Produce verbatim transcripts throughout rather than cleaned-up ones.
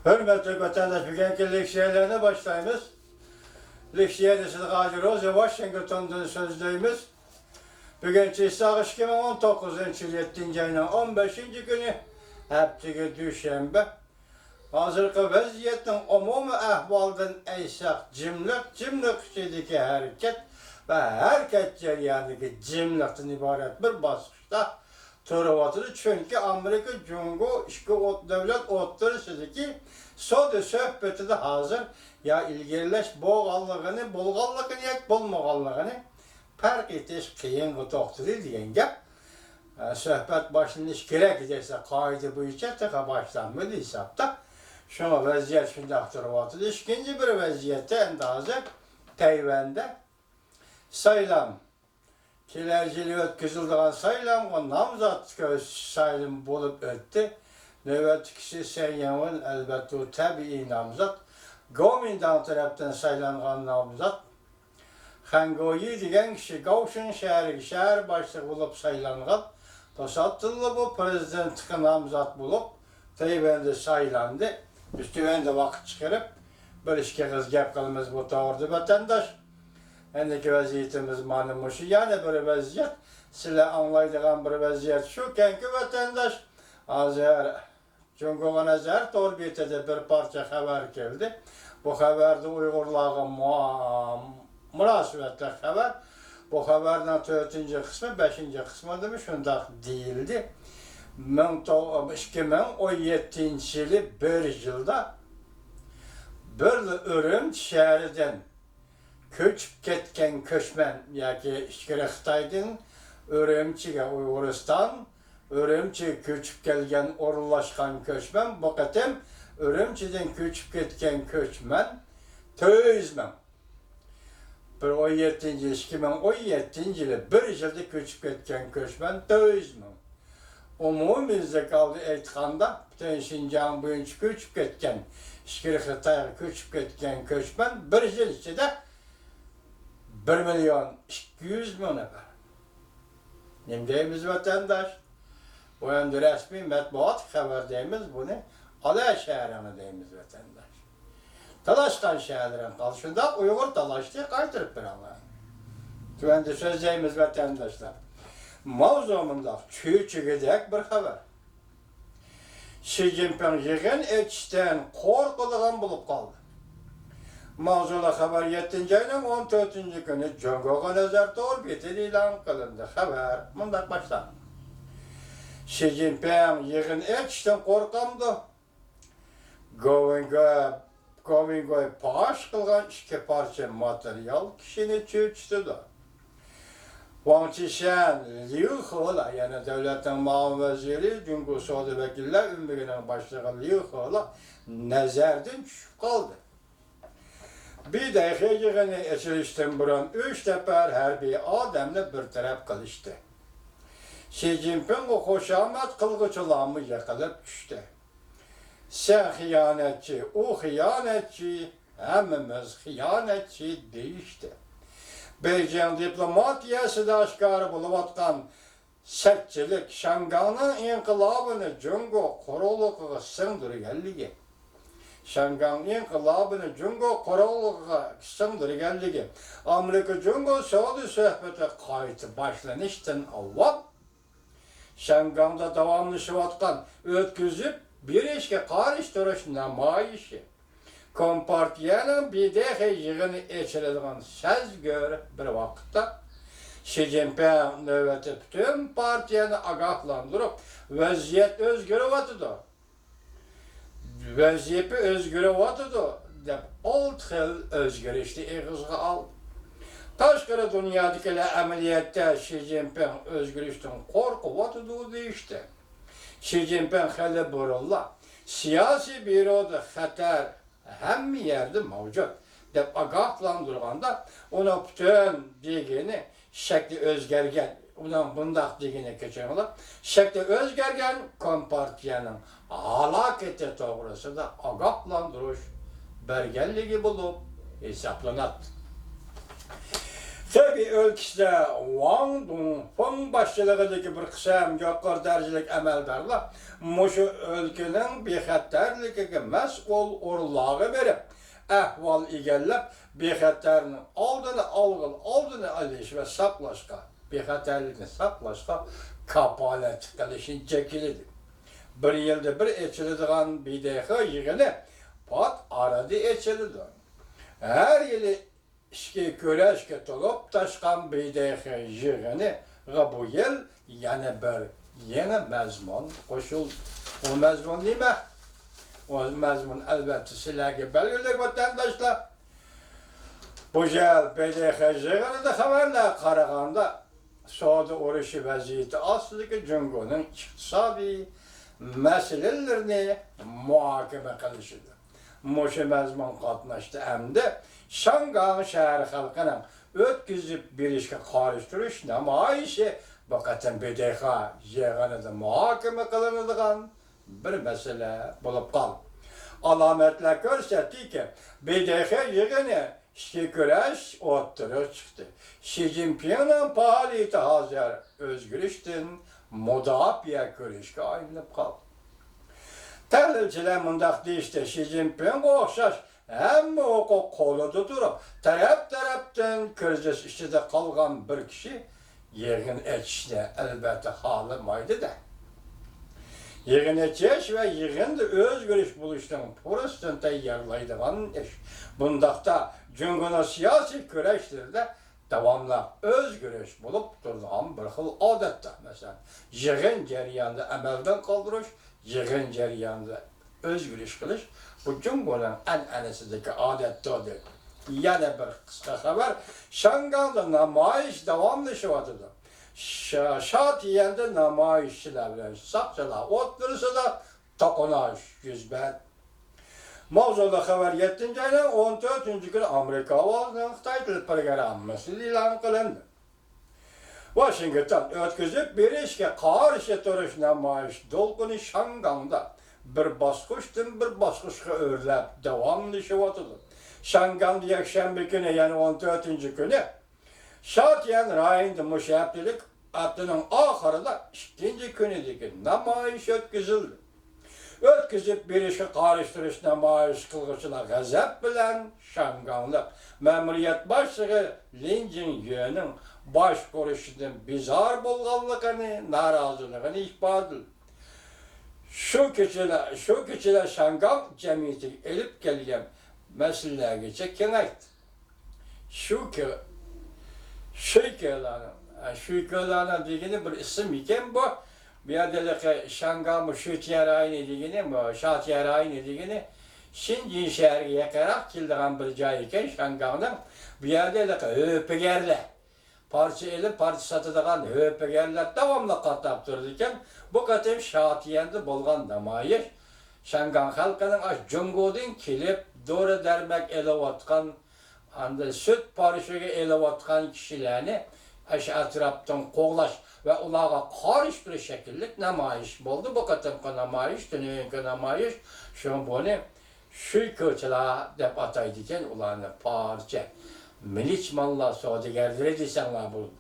ھۆرمەتلىك ۋەتەنداش، بۈگۈنكى لېكسىيەلەرنى باشلايمىز. لېكسىيەنى سىزگە ھازىر روزا ۋاشىنگتوندىن سۆزلەيمىز. بۈگۈن چىساغ ئىككى مىڭ ئون توققۇزىنچى يىل يەتتىنچى ئاينىڭ ئون بەشىنچى كۈنى، ھەپتىگە دۈشەنبە. ھازىرقى ۋەزىيەتنىڭ ئومۇمىي ئەھۋالىدىن ئېيتساق، جىملىق، جىملىق ئىچىدىكى ھەرىكەت ۋە ھەرىكەت جەريانىدىكى جىملىقتىن ئىبارەت بىر باسقۇچتا تۇرۇۋاتىدۇ. چۈنكى ئامېرىكا، جۇڭگو ئىككى ئوت-، دۆلەت ئوتتۇرىسىدىكى سودا سۆھبىتىدە ھازىر يا ئىلگىرىلەش بولغانلىقىنى، بولغانلىقىنى ياكى بولمىغانلىقىنى پەرق ئېتىش قىيىنغا توختىدى دېگەن گەپ. ئە، سۆھبەت باشلىنىشى كېرەك دېسە، قائىدە بويىچە تېخى باشلانمىدى ھېسابتا. شۇڭا ۋەزىيەت شۇنداق تۇرۇۋاتىدۇ. ئىككىنچى بىر ۋەزىيەتتە ئەمدى ھازىر تەيۋەندە سايلام، كېلەر يىلى ئۆتكۈزۈلىدىغان سايلامغا نامزات كۆرسىتىش سايلىمى بولۇپ ئۆتتى. نۆۋەتتىكىسى سەن ياڭۋېن، ئەلۋەتتە، ئۇ تەبىئىي نامزات. گومىنداڭ تەرەپتىن سايلانغان نامزات. خەن گويى دېگەن كىشى گاۋشىڭ شەھىرىگە شەھەر باشلىقى بولۇپ سايلانغان. توساتتىنلا بۇ پىرېزىدېنتلىققا نامزات بولۇپ، تەيۋەندە سايلاندى. بىز تۆۋەندە ۋاقىت چىقىرىپ، بىر ئىككى ئېغىز گەپ قىلىمىز بۇ توغرىدا، ۋەتەنداش. ئەندىكى ۋەزىيىتىمىز مانا مۇشۇ. يەنە بىر ۋەزىيەت، سىلەر ئاڭلايدىغان بىر ۋەزىيەت شۇكەنكى، ۋەتەنداش، ھازىر جۇڭگوغا نەزەر تور بېتىدە بىر پارچە خەۋەر كەلدى. بۇ خەۋەردە ئۇيغۇرلارغا مۇ-، مۇناسىۋەتلىك خەۋەر. بۇ خەۋەرنىڭ تۆتىنچى قىسمى، بەشىنچى قىسمىدىمۇ شۇنداق دېيىلدى. مىڭ تو-، ئىككى مىڭ ئون يەتتىنچى يىلى بىر يىلدا بىرلا ئۈرۈمچى شەھىرىدىن كۆچۈپ كەتكەن كۆچمەن ياكى ئىچكىرى خىتايدىن ئۈرۈمچىگە، ئۇيغۇرىستان، ئۈرۈمچىگە كۆچۈپ كەلگەن، ئورۇنلاشقان كۆچمەن، بۇ قېتىم ئۈرۈمچىدىن كۆچۈپ كەتكەن كۆچمەن تۆت يۈز مىڭ. بىر ئون يەتتىنچى يىل، ئىككى مىڭ ئون يەتتىنچى يىلى بىر يىلدا كۆچۈپ كەتكەن كۆچمەن تۆت يۈز مىڭ. ئومۇميۈزلۈك ھالدا ئېيتقاندا، پۈتۈن شىنجاڭ بويىچە كۆچۈپ كەتكەن، ئىچكىرى خىتايغا كۆچۈپ كەتكەن كۆچمەن بىر يىل ئىچىدە بىر مىليون ئىككى يۈز مىڭ نەپەر. نېمە دەيمىز، ۋەتەنداش؟ بۇ ئەمدى رەسمىي مەتبۇئات خەۋەر دەيمىز، بۇنى ئالا شەھىرىڭنى دەيمىز، ۋەتەنداش. تالاشقان شەھەرلىرىڭ قالدى. شۇنداق، ئۇيغۇر تالاشتى، قايتۇرۇپ بېرىڭلار. تۆۋەندە سۆزلەيمىز، ۋەتەنداشلار. ماۋزۇ مۇنداق، چۆچۈگىدەك بىر خەۋەر. شى جىنپىڭ يىغىن ئېچىشتىن قورقىدىغان بولۇپ قالدى. ماۋزۇلۇق خەۋەر يەتتىنچى ئاينىڭ ئون تۆتىنچى كۈنى جۇڭگوغا نەزەر تور بېتىدە ئېلان قىلىندى. خەۋەر مۇنداق باشلاندى. شى جىنپىڭ يىغىن ئېچىشتىن قورقامدۇ؟ گوۋېنگوي، گوۋېنگوي پاش قىلغان ئىككى پارچە ماتېرىيال كىشىنى چۆچۈتىدۇ. ۋاڭ چىشەن، ليۇ خېلا، يەنى دۆلەتنىڭ مۇئاۋىن ۋەزىرى، جۇڭگو سودا ۋەكىللەر ئۆمىكىنىڭ باشلىقى ليۇ خېلا نەزەردىن چۈشۈپ قالدى. بىدەخې يىغىنى ئېچىلىشتىن بۇرۇن ئۈچ نەپەر ھەربىي ئادەمنى بىر تەرەپ قىلىشتى. شى جىنپىڭغا خۇشامەت قىلغۇچىلارمۇ يىقىلىپ چۈشتى. سەن خىيانەتچى، ئۇ خىيانەتچى، ھەممىمىز خىيانەتچى دېيىشتى. بېيجىڭ دىپلوماتىيەسىدە ئاشكارا بولۇۋاتقان سەتچىلىك شياڭگاڭنىڭ ئىنقىلابىنى جۇڭگو قۇرۇقلۇقىغا سىڭدۈرگەنلىكى، شياڭگاڭ ئىنقىلابىنى جۇڭگو قۇرۇقلۇقىغا سىڭدۈرگەنلىكى، ئامېرىكا جۇڭگو سودا سۆھبىتى قايتا باشلىنىشتىن ئاۋۋال شياڭگاڭدا داۋاملىشىۋاتقان ئۆتكۈزۈپ بېرىشكە قارشى تۇرۇش نامايىشى، كومپارتىيەنىڭ بىدەخې يىغىنى ئېچىلىدىغان سەزگۈر بىر ۋاقىتتا، شى جىنپىڭ نۆۋەتتە پۈتۈن پارتىيەنى ئاگاھلاندۇرۇپ، ۋەزىيەت ئۆزگىرىۋاتىدۇ، ۋەزىپە ئۆزگىرىۋاتىدۇ دەپ ئالتە خىل ئۆزگىرىشنى ئېغىزغا ئالدى. تاشقىرى دۇنيادىكىلەر ئەمەلىيەتتە شى جىنپىڭ ئۆزگىرىشتىن قورقۇۋاتىدۇ دېيىشتى. شى جىنپىڭ خېلى بۇرۇنلا سىياسىي بيۇرودا خەتەر ھەممە يەردە مەۋجۇت دەپ ئاگاھلاندۇرغاندا، ئۇنىڭ پۈتۈن دېگىنى شەكلى ئۆزگەرگەن، ئۇنىڭ بۇنداق دېگىنى، كەچۈرۈڭلار، شەكلى ئۆزگەرگەن كومپارتىيەنىڭ ھالاكىتى توغرىسىدا ئاگاھلاندۇرۇش بەرگەنلىكى بولۇپ ھېسابلىناتتى. خېبېي ئۆلكىسىدە ۋاڭ دۇڭفېڭ باشچىلىقىدىكى بىر قىسىم يۇقىرى دەرىجىلىك ئەمەلدارلار مۇشۇ ئۆلكىنىڭ بىخەتەرلىكىگە مەسئۇل ئورۇنلارغا بېرىپ، ئەھۋال ئىگىلەپ، بىخەتەرنىڭ ئالدىنى ئالغىلى، ئالدىنى ئېلىش ۋە ساقلاشقا، بىخەتەرلىكنى ساقلاشقا كاپالەتلىك قىلىشنى جەكلىدى. بىر يىلدا بىر ئېچىلىدىغان ب د ق يىغىنى پات ئارىدا ئېچىلىدۇ. ھەر يىلى ئىچكى كۈرەشكە تولۇپ تاشقان ب د ق يىغىنىغا بۇ يىل يەنە بىر يېڭى مەزمۇن قوشۇلدى. ئۇ مەزمۇن نېمە؟ ئۇ مەزمۇن، ئەلۋەتتە، سىلەرگە بەلگىلىك، ۋەتەنداشلار. بۇ يىل ب د ق يىغىنىدا خەۋەرلەرگە قارىغاندا، سودا ئۇرۇشى ۋەزىيىتى ئاستىدىكى جۇڭگونىڭ ئىقتىسادىي مەسىلىلىرىنى مۇھاكىمە قىلىشىدۇ. مۇشۇ مەزمۇن قاتناشتى ئەمدى شياڭگاڭ شەھەر خەلقىنىڭ ئۆتكۈزۈپ بېرىشكە قارشى تۇرۇش نامايىشى بۇ قېتىم ب د ق يىغىنىدا مۇھاكىمە قىلىنىدىغان بىر مەسىلە بولۇپ قالدى. ئالامەتلەر كۆرسەتتىكى، ب د ق يىغىنى ئىچكى كۈرەش ئوتتۇرىغا چىقتى. شى جىنپىڭنىڭ پائالىيىتى ھازىر ئۆزگىرىشتىن مۇداپىئە كۈرىشىگە ئايلىنىپ قالدى. تەھلىلچىلەر مۇنداق دېيىشتى، شى جىنپىڭغا ئوخشاش ھەممە ھوقۇق قولىدا تۇرۇپ، تەرەپ-تەرەپتىن كىرىزىس ئىچىدە قالغان بىر كىشى يىغىن ئېچىشنى ئەلۋەتتە خالىمايدۇ-دە. يىغىن ئېچىش ۋە يىغىندا ئۆزگىرىش بولۇشنىڭ پۇرسىتىنى تەييارلايدىغان ئىش. بۇنداقتا جۇڭگونىڭ سىياسىي كۈرەشلىرىدە داۋاملىق ئۆزگىرىش بولۇپ تۇرىدىغان بىر خىل ئادەتتە، مەسىلەن، يىغىن جەريانىدا ئەمەلدىن قالدۇرۇش، يىغىن جەريانىدا ئۆزگىرىش قىلىش، بۇ جۇڭگونىڭ ئەنئەنىسىدىكى ئادەتتۇر، دېدى. يەنە بىر قىسقا خەۋەر، شياڭگاڭدا نامايىش داۋاملىشىۋاتىدۇ. شا-، شاتيەندە نامايىشچىلار بىلەن ساقچىلار ئوتتۇرىسىدا توقۇنۇش يۈز بەردى. ماۋزۇلۇق خەۋەر يەتتىنچى ئاينىڭ ئون تۆتىنچى كۈنى ئامېرىكا ئاۋازىنىڭ خىتاي تىل پروگراممىسىدا ئېلان قىلىندى. ۋاشىنگتون ئۆتكۈزۈپ بېرىشكە قارشى تۇرۇش نامايىش دولقۇنى شياڭگاڭدا بىر باسقۇچتىن بىر باسقۇچقا ئۆرلەپ داۋاملىشىۋاتىدۇ. شياڭگاڭدا يەكشەنبە كۈنى، يەنى ئون تۆتىنچى كۈنى، شاتيەن رايونىدا مۇشۇ ھەپتىلىك، ھەپتىنىڭ ئاخىرىدا ئىككىنچى كۈنىدىكى نامايىش ئۆتكۈزۈلدى. ئۆتكۈزۈپ بېرىشكە قارشى تۇرۇش نامايىش قىلغۇچىلار غەزەپ بىلەن شياڭگاڭلىق مەمۇرىيەت باشلىقى لىن جىڭيۆنىڭ باشقۇرۇشىدىن بىزار بولغانلىقىنى، نارازىلىقىنى ئىپادىلىدى. شۇ كېچىلەر، شۇ كېچىلەر شياڭگاڭ جەمئىيىتىگە ئېلىپ كەلگەن مەسىلىلەرگىچە كېڭەيدى. شۇ كۆ-، شۇيكۆلانىڭ، ئە، شۇيكۆلانىڭ دېگىنى بىر ئىسىم ئىكەن بۇ. بۇ يەردە ھېلىقى شياڭگاڭمۇ شۇيتيەن رايونى دېگىنى، بۇ شاتيەن رايونى دېگىنى شېنجېن شەھىرىگە يېقىنراق كېلىدىغان بىر جاي ئىكەن شياڭگاڭنىڭ. بۇ يەردە ھېلىقى ھۆپىگەرلەر، پارچە ئېلىپ، پارچە ساتىدىغان ھۆپىگەرلەر داۋاملىق قاتناپ تۇرىدىكەن. بۇ قېتىم شاتيەندە بولغان نامايىش شياڭگاڭ خەلقىنىڭ ئاشۇ جۇڭگودىن كېلىپ، دورا-دەرمەك ئېلىۋاتقان، ئاندىن سۈت پارىشوكى ئېلىۋاتقان كىشىلەرنى ئاشۇ ئەتراپتىن قوغلاش ۋە ئۇلارغا قارشى تۇرۇش شەكىللىك نامايىش بولدى. بۇ قېتىمقى نامايىش، تۈنۈگۈنكى نامايىش، شۇڭا بۇنى شۇيكۆچىلار دەپ ئاتايدىكەن ئۇلارنى، پارچە، مىلىچمانلار سودىگەرلىرى دېسەڭلار بولىدۇ.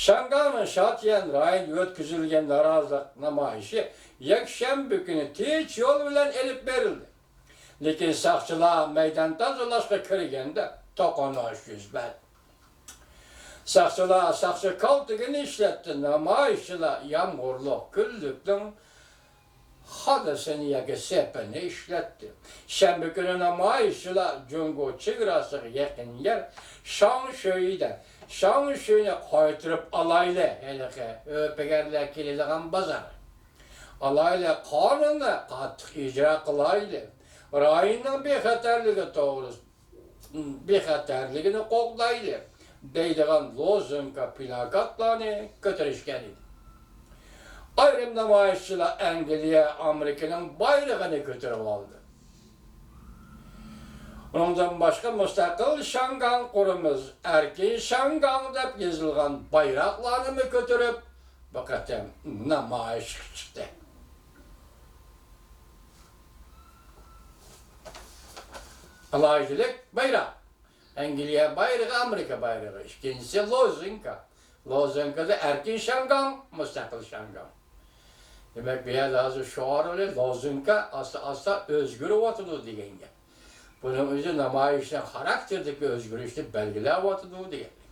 شياڭگاڭنىڭ شاتيەن رايونىدا ئۆتكۈزۈلگەن نارازىلىق نامايىشى يەكشەنبە كۈنى تىنچ يول بىلەن ئېلىپ بېرىلدى. لېكىن ساقچىلار مەيدان تازىلاشقا كىرگەندە توقۇنۇش يۈز بەردى. ساقچىلار ساقچى كالتىكىنى ئىشلەتتى، نامايىشچىلار يامغۇرلۇق كۈنلۈكنىڭ خادىسىنى ياكى سېپىنى ئىشلەتتى. شەنبە كۈنى نامايىشچىلار جۇڭگو چېگراسىغا يېقىن يەر شاڭشۈيدە، شاڭشۈينى قايتۇرۇپ ئالايلى، ھېلىقى ھۆپىگەرلەر كېلىدىغان بازار، ئالايلى، قانۇننى قاتتىق ئىجرا قىلايلى، رايوننىڭ بىخەتەرلىكى توغرىسىدا، بىخەتەرلىكىنى قوغدايلى دەيدىغان لوزۇنكا، پىلاكاتلارنى كۆتۈرۈشكەن ئىدى. ئايرىم نامايىشچىلار ئەنگلىيە، ئامېرىكىنىڭ بايرىقىنى كۆتۈرۈۋالدى. ئۇنىڭدىن باشقا، مۇستەقىل شياڭگاڭ قۇرىمىز، ئەركىن شياڭگاڭ دەپ يېزىلغان بايراقلارنىمۇ كۆتۈرۈپ، بۇ قېتىم نامايىشقا چىقتى. ئالاھىدىلىك بايراق. ئەنگلىيە بايرىقى، ئامېرىكا بايرىقى. ئىككىنچىسى لوزۇنكا. لوزۇنكىدا ئەركىن شياڭگاڭ، مۇستەقىل شياڭگاڭ. دېمەك، بۇ يەردە ھازىر شوئار بىلەن لوزۇنكا ئاستا-ئاستا ئۆزگىرىۋاتىدۇ دېگەن گەپ. بۇنىڭ ئۆزى نامايىشنىڭ خاراكتېرىدىكى ئۆزگىرىشنى بەلگىلەۋاتىدۇ دېگەن گەپ.